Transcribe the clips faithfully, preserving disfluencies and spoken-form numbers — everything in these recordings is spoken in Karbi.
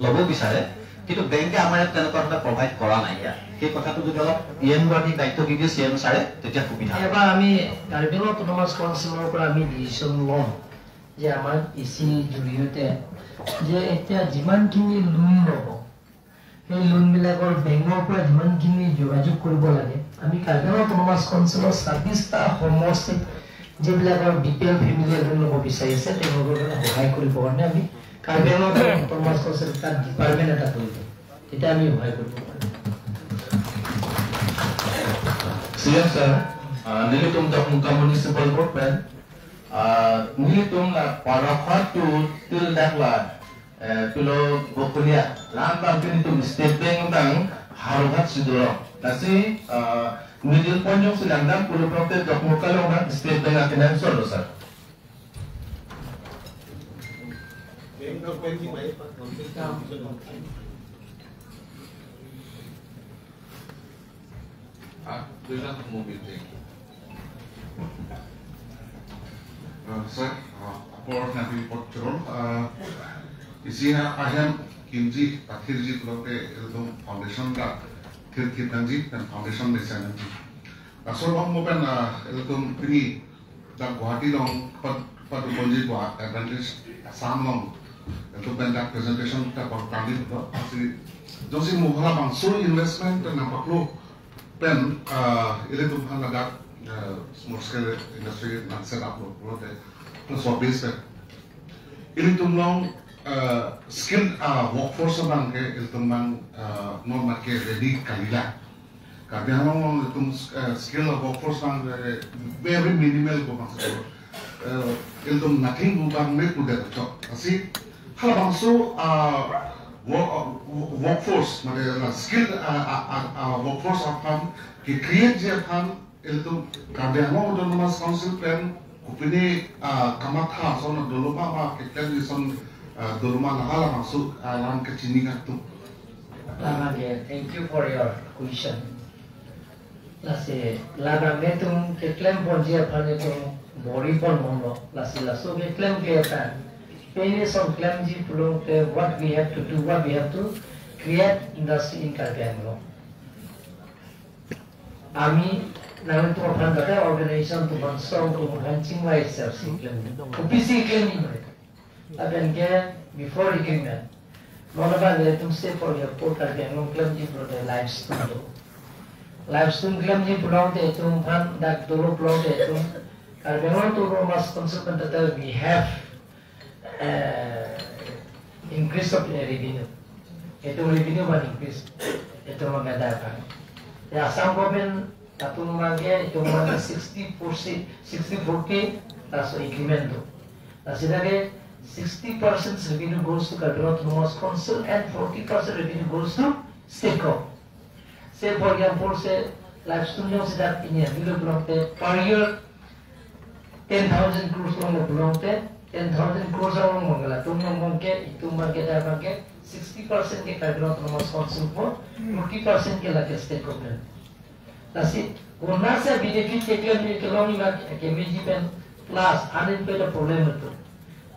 ল'ব বিচাৰে, কিন্তু বেংকে আমাৰ ইয়াত তেনেকুৱা ধৰণে প্ৰভাইড কৰা নাই। ইয়াত সেই কথাটো যদি অলপ ই এম গৰাকীক দায়িত্ব দি দিয়ে চি ই এম ছাৰে, তেতিয়া সুবিধা হ'ব। এবাৰ আমি কাৰ্বি আংলং অট'নমাছ কাউন্সিলৰ পৰা আমি ডিচিশ্যন ল'ম যে আমাৰ ই চিৰ জৰিয়তে যে এতিয়া যিমানখিনি লোন ল'ব, সেই লোনবিলাকৰ বেংকৰ পৰা যিমানখিনি যোগাযোগ কৰিব লাগে, আমি কাৰ্বি আংলং অট'নমাছ কাউন্সিলৰ ছাব্বিছটা সমষ্টিত যিবিলাকৰ বি পি এল ফেমিলিয়ে লোন ল'ব বিচাৰি আছে, তেওঁলোকৰ কাৰণে সহায় কৰিবৰ কাৰণে আমি কাৰ্বি আংলং অট'নমাছ কাউন্সিল তাত ডিপাৰ্টমেণ্ট এটা কৰি দিম, তেতিয়া আমি সহায় কৰিব পাৰিম। চি E M sir, ah, nelitum Dokmoka Municipal Board pen, ah, nelitum la Parokhat to Tildakla, eh, pilo Bokolia, la-an abang ke nelitum State Bank abang haruhat sidoro. Lasi, ah, middle point jongsi langdam pulo pulote Dokmoka along abang State Bank akenangsot lo, sir. Ah, dolang mo meeting. Ah, sir, ah, apor nangpi apot churun, ah, isi ha ahem kimji, pathirji pulote ilitum foundation ta thirthip nangji, pen foundation mesen nangji. Laso along mo pen, ah, ilitum pini dak Guwahati along pat, patuponji Guwa-, Adventist Assam along, ilitum pen dak presentation ta pangkangdi pulo. Lasi, jongsi mo halabangso investment ta nangpaklo pen, ah, ilitum aphan ladak, ah, small scale industry nang set up lo pulote, plus obvious pen ilitum along, ah, skilled, ah, workforce abang ke ilitum abang, ah, non mat ke ready kalilo. Karbi Anglong along ilitum, eh, skill of workforce abang, eh, very minimal ko bang, eh, ilitum nothing ko bang me kuda chok. Lasi halabangso, ah, wo-, ah, wo-, workforce, mane la skill, ah, ah, ah, ah, workforce aphan ke-create ji aphan ilitum Karbi Anglong Autonomous Council pen kopine, ah, kamatha ason dolo ma, ma keklem ason, ah, dolo ma, la halabangso, ah, alam kachini kangtung. Lama ke, thank you for your question. Lasi, labang netum keklem ponji aphan netum bor-i pon bomlo. Lasi, laso keklem ke ta, pini ason klemji pulote, what we have to do, what we have to create industry in Karbi Anglong. Ami nangtum aphan kata organization atum bangso atum aphan chingvai sel si klem. Kopisi klem ni mai. Lapen ke before agreement, non abang ilitum se for your poor Karbi Anglong klemji pulote Livestone do. Livestone klemji pulote itum aphan dak dolo pulote itum Karbi Anglong Autonomous Council pen tata we have, eh, increase of, eh, revenue. Itum revenue abang increase. Itum abang ada abang. Ya, Assam government atum abang ke, itum abang ke sixty forty, sixty forty, laso agreement do. Lasi dak ke sixty percent revenue goes to Karbi Anglong Autonomous Council and forty percent revenue goes to state government. Say, for example, say, Livestone jongsi dak pini avelo pulote per year ten thousand crores longlo pulote, ten thousand crores along abang ke latum along abang ke, itum abang ke, dak abang ke, sixty percent ke Karbi Anglong Autonomous Council apot, forty percent ke lake state government. Lasi, konatsi benefit keklem kelong ma kemeji pen plus unemployed problem atum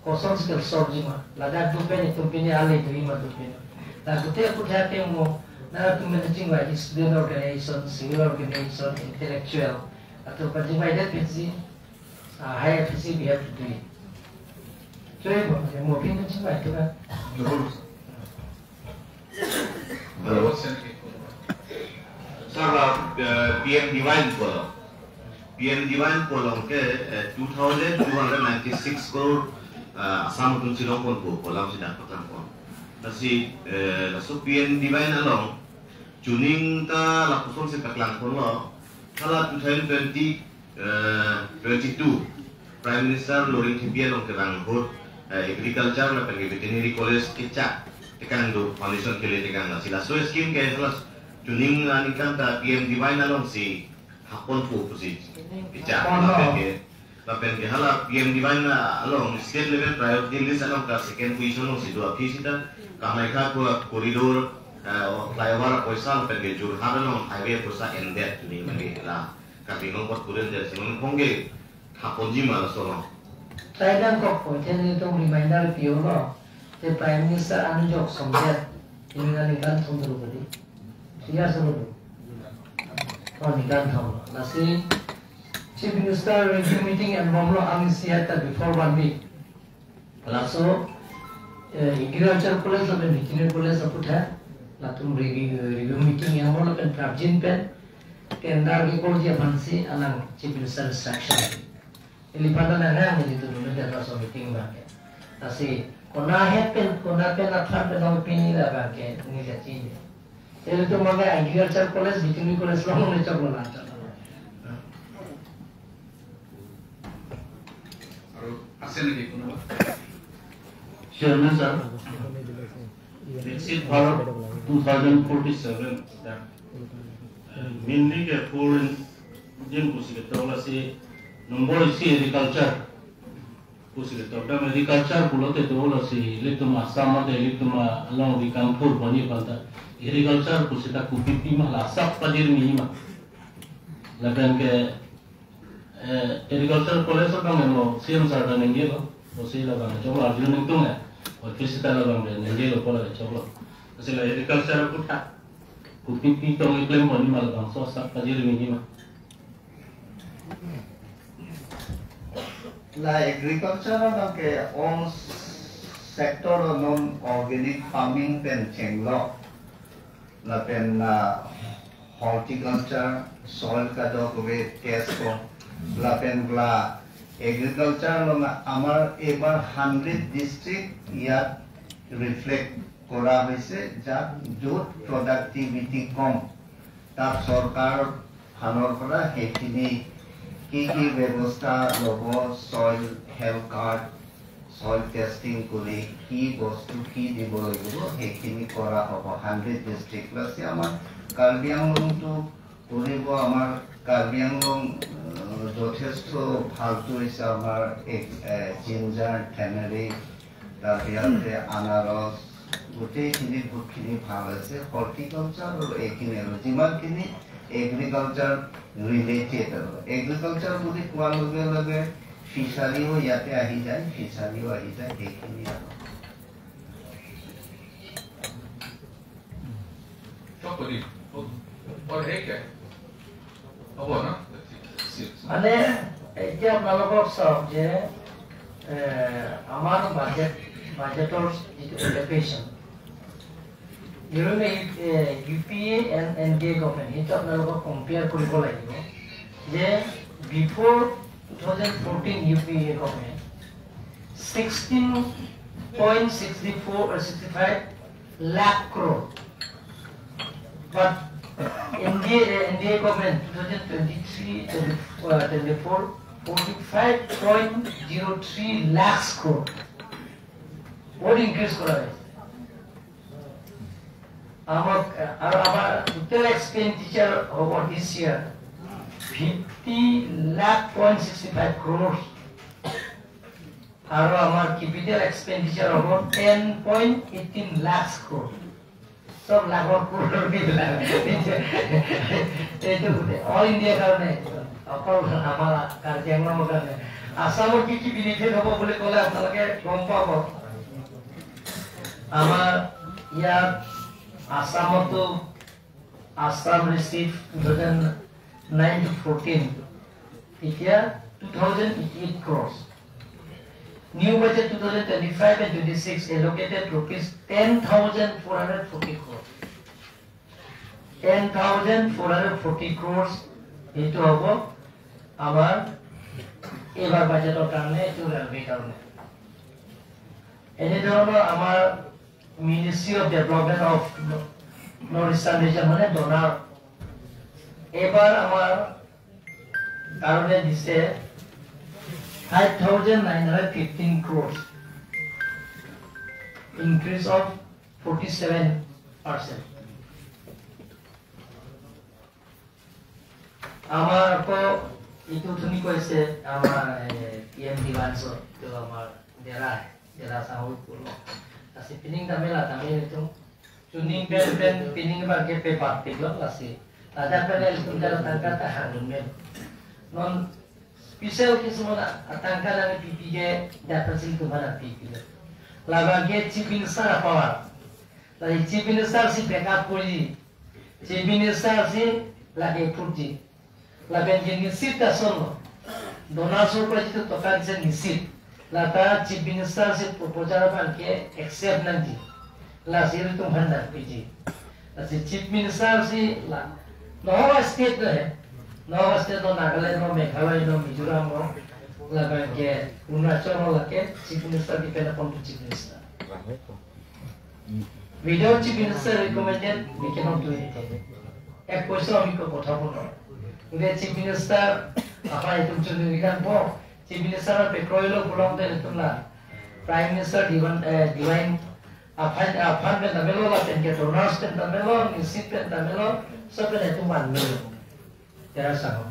kosonsi ke-solve ji ma, ladak do pen itum pini ale do ma do pen. Ladak do te akutha te mo, nangtum pen chingvai student organization, civil organization, intellectual, atum pen chingvai det pensi, ah, high efficiency we have to do it. So, mo, mo pen chingvai tu kan. Jabur. Hello. Sir, eh, P M Divine pu along. P M Divine pu along ke, eh, two thousand two hundred ninety-six crore, eh, Assam atum si longpon pu, pu alam si dak paklang pon. Lasi, eh, laso P M Divine along, chuning ta lapuson si paklang ponlo, hala two thousand twenty, eh, twenty-two, Prime Minister Loringthepi along kevang ahut, eh, Agriculture lapen ke Veterinary College kechak tekang do, foundation kele tekang, lasi laso scheme ke hala chuning aningkan ta P M Divine along si hapon pu pusi kechak. Hapon lapen lo. Ke, lapen ke hala P M Divine along state level priority list along ta second position along si do, aphi sita Kamakhya ko corridor, eh, flyover apoisa lapen ke Jorhat along highway apoisa endet chuning mane la. Karbi Anglong apot kuren jasi non phongge thaponji ma laso along. Taidang kok poiten itum reminder pilo. Te Prime Minister anujok somdet, ini ningkan thom dulu tadi. Iya solo dulu. Oh, ningkan thom. Lasi Chief Minister review meeting enbomlo, ang isi ta before one week. Laso, eh, Agriculture College lapen Veterinary College aphuthak latum review, review meeting enbomlo pen prapjin pen tender kekorji aphansi alang Chief Minister instruction. Ili pada nangang nelitum dulu data so meeting abang ke. Lasi konat pen, konat pen aphan pen nangpini labang ke neli kachinine. Ilitum abang ke Agriculture College, Veterinary College along neli choklo lanchot. Aru ase naki kono? Chairman sir, Viksit Bharat two thousand forty-seven, uh, mainly ke four engine pusi ketok, lasi number isi agriculture pusi ketok. Dam agriculture pulote do lasi ilitum Assam mate ilitum along Rangkang four bani panta agriculture pusita kopipi ma, la asap pajirmi ma. Lapen ke, eh, Agriculture College abang mo C M sir ta ningjelo, o si labang choklo arju ningtung eh, office ta labang de ningjelo kola choklo. Lasi la agriculture aphuthak kopipi tong keklem bani ma, labangso asap pajirmi ma. La agriculture abang ke ong sector non organic farming pen chenglo. Lapen, ah, horticulture, soil kadokave test ko, lapen la agriculture along amar ebar hundred district iyat reflect kora hoise, jat jut productivity kom. Tat sorkar phanor pora hekhini ki ki bebosta lobo, soil health card, soil testing kuri, ki bostu ki dibo lagibo, hekhini kora hobo hundred district. Lasi amar Karbi Anglong tu kuribo, amar Karbi Anglong, eh, jothesto bhal tu hoise amar ek, eh, ginger, tannery, tarpichot anaros, gotekhini, bohutkhini bhal ase, horticulture aru ekhini aru, jimankhini agriculture related aru. Agriculture buli kowa loge loge fishery o yate ahi jai, fishery o ahi jai, ekhini aru. Chokpadi. Oh, oh, hey, kya? Abo na? Six. Mane, eh, এতিয়া আপোনালোকক চাওক যে, eh, আমাৰ বাজেট, বাজেটৰ যিটো এলকেশ্যন, যিটো, eh, U P A and N D A government, সেইটো আপোনালোকক কম্পেয়াৰ কৰিব লাগিব যে before two thousand fourteen U P A government, sixteen point six four, uh, sixty five lakh crore. But N D A, N D A government, two thousand twenty-three, twenty, uh, twenty-four, forty-five point zero three lakhs crore. বহুত increase কৰা হৈছে। আমাক, আৰু আমাৰ total expenditure হ'ব this year fifty lakh point sixty five crores. আৰু আমাৰ capital expenditure হ'ব ten point eighteen lakh crore. চব লাখৰ ক্ৰ'ৰ মিলাই। এইটো অল ইণ্ডিয়াৰ কাৰণে, অকল আমাৰ কাৰ্বি আংলঙৰ কাৰণে। আছামৰ কি কি বেনিফিট হ'ব বুলি ক'লে আপোনালোকে গম পাব। আমাৰ ইয়াত আছামতো Assam received two thousand nine to fourteen, এতিয়া two thousand eighty-eight crores. New budget two thousand twenty-five and twenty-six allocated rupees ten thousand four hundred forty crores. Ten thousand four hundred forty crores এইটো হ'ব আমাৰ এইবাৰ বাজেটৰ কাৰণে, এইটো ৰেলৱেৰ কাৰণে। এনেধৰণৰ আমাৰ Ministry of Development of North Eastern Region, মানে ডনাৰ, এইবাৰ আমাৰ কাৰণে দিছে five thousand nine hundred fifteen crores, increase of forty seven percent. আমাৰ আকৌ ইটো উঠনি কৈছে, আমাৰ, এ, পি এম ডিমাণ্ডছত, এইটো আমাৰ ডেৰা, ডেৰা চাহৈ পুল। Lasi pining damela damel itu. Chuning pen pen pining abang ke pepat piklo lasi. Ada pen el tunda tangka ta hangdun men. Non special kismona atangka nangpipi ke dapat sing tumana pipi lo. Labang ke Chief Minister a-power. Lasi Chief Minister si backup kurji. Chief Minister si lake approve ji. Lapen ke nisit asonlo. Donor asor paji tokan si nisit. Lata Chief Minister si proposal abang ke accept nangji. Lasi ilitum aphan nangpiji. Lasi Chief Minister si la. Nohok state lo he. Nohok state lo, Nagaland lo, Meghalaya lo, Mizoram lo. Labang ke Arunachal lo, lake Chief Minister depend upon the Chief Minister. Without Chief Minister recommended, we cannot do anything. Ek poisa ami ko kotha pon noi. Today Chief Minister aphan itum chunri kan po. Chief Minister aphan pekroilo pulote itum la Prime Minister Diwan, eh, Diwan aphan, aphan pen ta melo, lapen ke donors pen ta melo, nisit pen ta melo, sob pen itum van melo. Tera saho.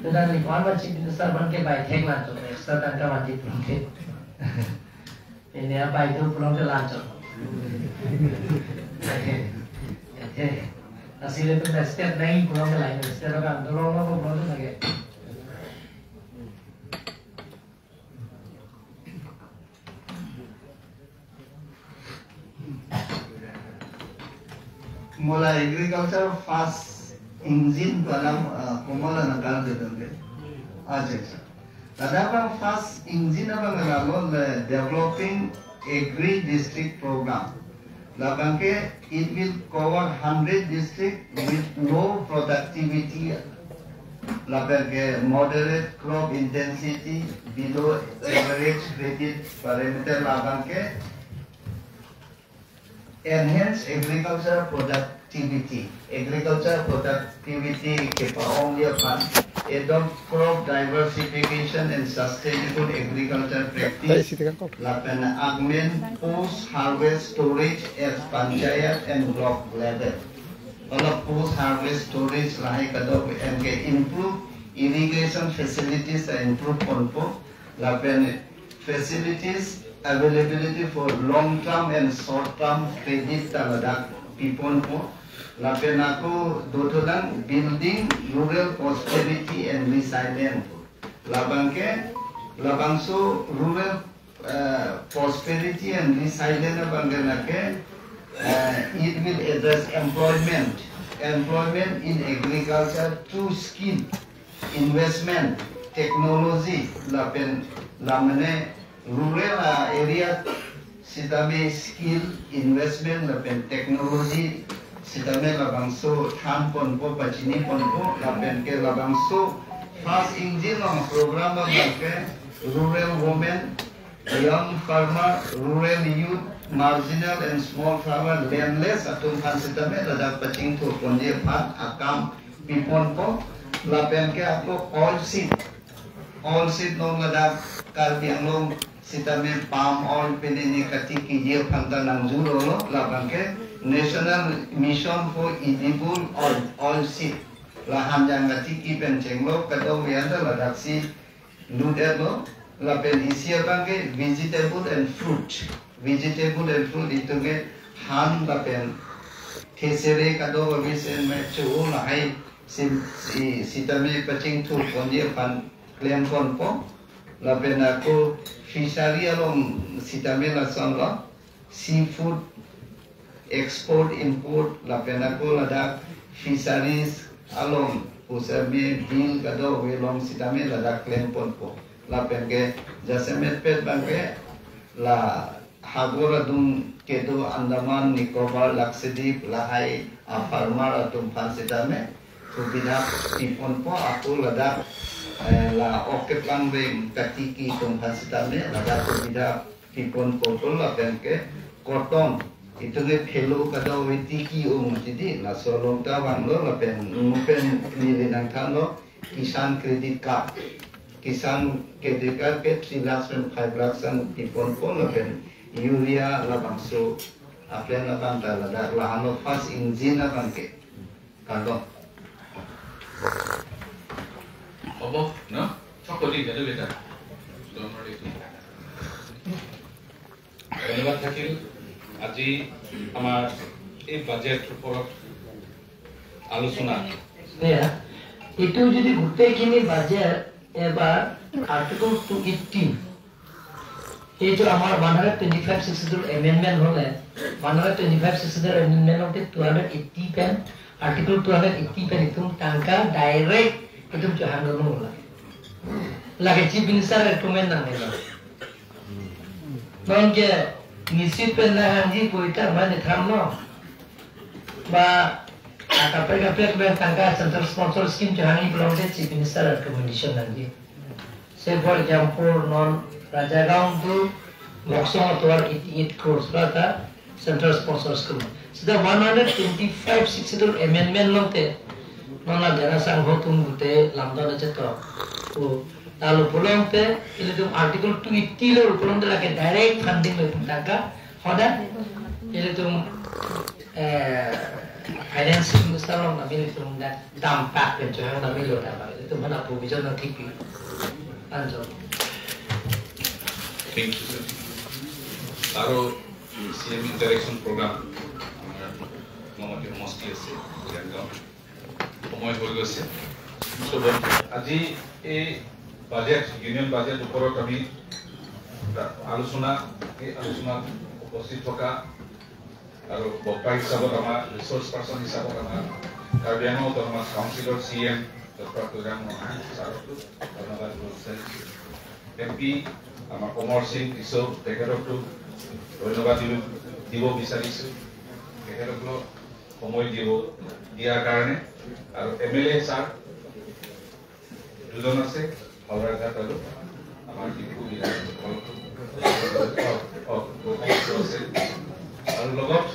Tera ni kwan ma Chief Minister aphan ke bai thek lanchot, extra tangka vanji pulote. Ini apa itu pulote lanchot. Lasi ilitum ta state nangji pulote lain, state akam dolong lo pulote lake. Mo la agriculture first engine pu alam, ah, komat la nangkardedun ke. Acha, acha. Ladak abang first engine abang la lo le developing agri district program. Labang ke it will cover hundred district with low productivity. Labang ke moderate crop intensity, below average credit parameter, labang ke enhance agriculture productivity. Agriculture productivity kepa-ongji aphan, adopt crop diversification and sustainable agriculture practice. Lapen augment post harvest storage at panchayat and block level. Hala post harvest storage lahai kadokave, anke improve irrigation facilities ta improve ponpo. Lapen facilities availability for long term and short term credit ta ladak piponpo. Lapen ako dothulang building rural prosperity and resilience. Labang ke, labangso rural, eh, prosperity and resilience abang ke lake, eh, it will address employment, employment in agriculture through skill investment, technology, lapen lamane rural, ah, area sitame skill investment lapen technology sitame labangso than ponpo, pachini ponpo, lapen ke labangso first engine along program abang ke rural women, young farmer, rural youth, marginal and small farmer, landless atum aphan sitame ladak pachingthur ponji aphan akam piponpo. Lapen ke ako oil seed, oil seed along ladak Karbi Anglong sitame palm oil pen ini katiki ji aphan ta nangjulo lo, labang ke National Mission for Edible Oil, oil seed. La han jang katiki pen chenglo, kadokave anta ladak si lut-etlo. Lapen isi abang ke vegetable and fruit. Vegetable and fruit itum ke han lapen thesere kadokave sen me cho lahai sim, si, sitame pachingthur ponji aphan klem ponpo. Lapen ako fishery along sitame lasonlo. Seafood export import lapen ako ladak fisheries along pusitame bill kadokave along sitame ladak klem ponpo. Lapen ke jasemet pet abang ke la hagor adung kedo Andaman, Nicobar, Lakshadweep lahai a-farmer atum aphan sitame subidha piponpo. Ako ladak, eh, la ok keplang veng katiki atum aphan sitame ladak subidha piponpo. Lapen ke cotton itum ke phelo kadokave tiki ong chidi, laso along ta vanglo. Lapen mo pen neli nangthanlo Kisan Credit Card. Kisan Credit Card ke three lakhs and five lakhs an piponpo. Lapen urea labangso a-plan abang ta ladak, lahenlo first engine abang ke. Kardom. হ'ব ন? সকলোৱে সেইটো এটা। ধন্যবাদ থাকিল। আজি আমাৰ এই বাজেট ওপৰত আলোচনা। এয়া, এইটো যদি গোটেইখিনি বাজেট এবাৰ আৰ্টিকল টু এইটিন এইটো আমাৰ one hundred twenty five six schedule amendment হ'লে, one hundred twenty five six schedule amendment হওঁতে two hundred eighty pen, article two hundred eighty pen ইটো টংকা ডাইৰেক্ট ইটো চোহাং দলো লাগে। লাগে চিফ মিনিষ্টাৰ ৰেকমেণ্ড নালাগে। Non ke নিশ্চিত pen na hangji poita mane thamno. Ba akaprek kaprek pen tangka central sponsor scheme chehangji pulote chief minister recommendation nangji. Say for example, non Rajagaon to Moksong atovar eighty-eight crores rata central sponsor scheme. Sida one hundred twenty-five sixth schedule amendment lote non la jana sangho tum bute lamdon achetok. O talo pulote ilitum article two eighty lo pulote lake direct funding lo tangka. Hoda ilitum eh, finance minister lo nami ilitum da dampak pen chehang nami lo da ba ilitum hana provision nangthikpi. Anjo. Thank you, sir. Taro C M interaction program, আমাৰ মমতি সমষ্টি আছে, কল্যাণগাঁও। সময় হৈ গৈছে। So, আজি এই বাজেট, ইউনিয়ন বাজেট ওপৰত আমি আলোচনা, এই আলোচনাত উপস্থিত থকা আৰু বক্তা হিচাপত আমাৰ, ৰিচৰ্চ পাৰ্চন হিচাপত আমাৰ কাৰ্বি আংলং অট'নমাছ কাউন্সিলৰ চি এম ডক্টৰ তুলিৰাম ৰংহাং ছাৰকো ধন্যবাদ দিব বিচাৰিছোঁ। এম পি আমাৰ কমল সিং টিছো, তেখেতকতো ধন্যবাদ দিব, দিব বিচাৰিছোঁ। তেখেতসকলক সময় দিব, দিয়াৰ কাৰণে। আৰু এম এল এ ছাৰ দুজন আছে, হাওৰাৰ ঘাট আৰু আমাৰ ডিব্ৰু বিধানসভা আছে। আৰু লগত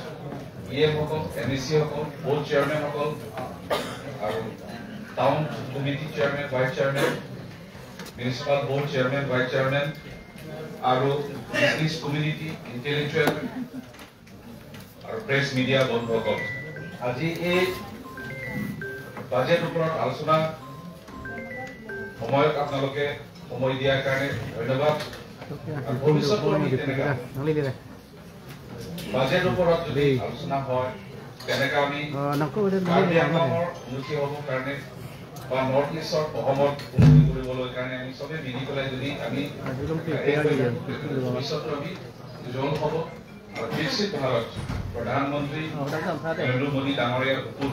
ই এম সকল, এম এ চি সকল, বৰ্ড চেয়াৰমেন সকল আৰু town committee chairman, vice chairman, municipal board chairman, vice chairman আৰু বিজনেছ কমিউনিটি, ইণ্টেলেকচুৱেল আৰু প্ৰেছ মিডিয়া বন্ধুসকল, আজি এই বাজেট ওপৰত আলোচনা সময়ত আপোনালোকে সময় দিয়াৰ কাৰণে ধন্যবাদ। আৰু ভৱিষ্যতটো আমি তেনেকা বাজেট ওপৰত যদি আলোচনা হয়, তেনেকা আমি কাৰ্বি আংলঙৰ উন্নতি হ'বৰ কাৰণে বা নৰ্থ ইষ্টৰ অসমত উন্নতি কৰিবলৈ কাৰণে আমি চবে মিলি পেলাই যদি আমি ভৱিষ্যতটো আমি উজ্জ্বল হ'ব। আৰু বিকশিত ভাৰত, প্ৰধানমন্ত্ৰী নৰেন্দ্ৰ মোদী ডাঙৰীয়াৰ সপোন,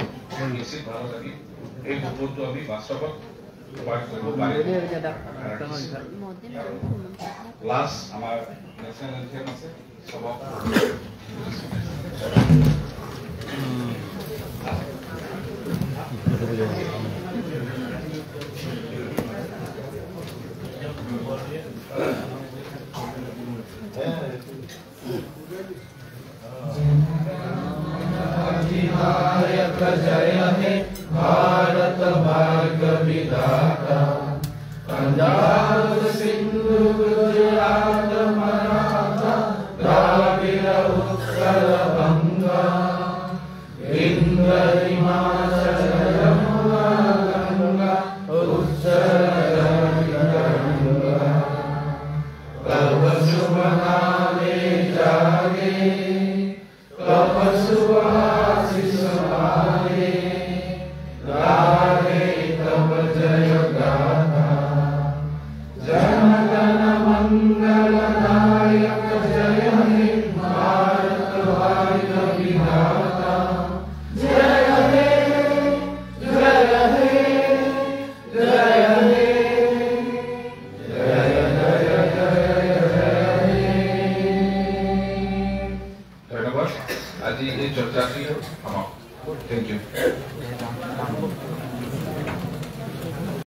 বিকশিত ভাৰত আমি, এই সপোনটো আমি বাস্তৱত ৰূপায়ণ কৰিব পাৰিম। আৰু লাষ্ট আমাৰ নেশ্যনেল এন্থেম আছে, সভা जनगणमन अधिनायक जय हे भारत भाग्य विधाता। पंजाब सिंधु गुजरात मराठा द्राविड़ उत्कल गंगा। इंद हिमाचल यमुना गंगा उज्जल गंगा। कब सुबह नाले जागे, कब सुबह आशीष मांगे, गाहे तब जय गाथा। जन गण मंगल दायक जय हे भारत भाग्य विधाता। जय हे, जय हे, जय हे। ধন্যবাদ। আজি এই চৰ্চাটি সমাপ্ত। Thank you।